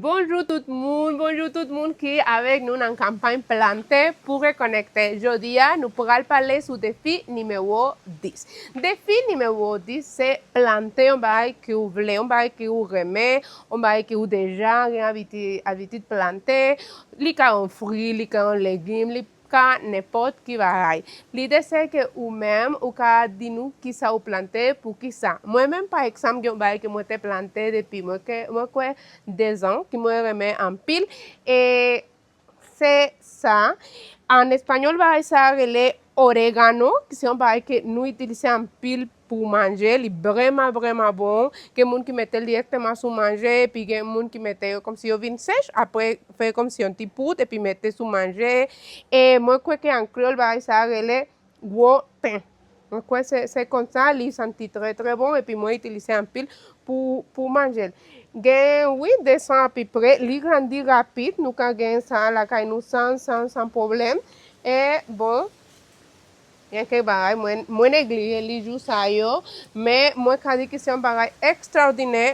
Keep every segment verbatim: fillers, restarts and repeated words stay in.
Bonjou tout moun, bonjou tout moun ki avèk nou nan kanpay plante pou rekonekte. Jodi a, nou pral pale sou defi nimewo dis. Defi nimewo dis se plante yon bagay ke w vle, yon bagay ke w renmen, yon bagay ke w deja gen abiti-, abitid plante. Li ka yon fri, li ka yon legim, li ka nenpòt ki bagay. Lide se ke ou menm, ou ka di nou kisa ou plante, pou kisa. Mwen menm, pa egzanp, gen yon bagay ke mwen te plante depi mwen ke, mwen kwè dezan, ki mwen renmen anpil. E se sa. An espanyòl, bagay sa rele oregano, ki se yon bagay ke nou itilize anpil pou manje. Li vrèman, vrèman bon. Gen moun ki mete l dirèkteman sou manje, epi gen moun ki mete yo kòmsi yo vin sèch, apre fè kòmsi yon ti poud, epi mete sou manje. E mwen kwè ke an kreyòl, bagay sa rele gwo ten. Mwen kwè se, se konsa, li santi trè, trè bon, epi mwen itilize anpil pou, pou manje l. Gen, wi, dezan apeprè, li grandi rapid, nou ka gen sa lakay nou san, san, san pwoblèm. E, bon, gen kèk bagay, mwen, mwen neglije li jou sa yo, men mwen ka di ke se yon bagay ekstraòdinè.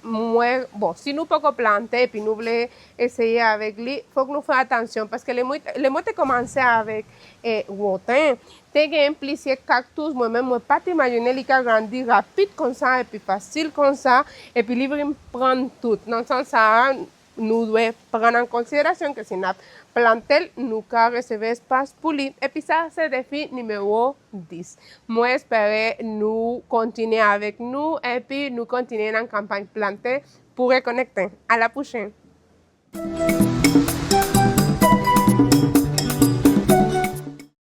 Mwen, bon, si nou poko plante epi nou vle eseye avèk li, fòk nou fè atansyon, paske lè mwen, lè mwen te kòmanse avèk, e, gwo ten, te gen plizyè kaktous, mwen menm, mwen pa t imajine li ka grandi rapid konsa epi fasil konsa, epi li vin pran tout. Nan sans sa a, nou dwe pran an konsiderasyon ke si n ap plante l, nou ka resevwa espas pou li. Epi sa, se defi nimewo dis. Mwen espere nou kontinye avèk nou, epi nou kontinye nan kanpay plante pou rekonekte. A la pwochèn!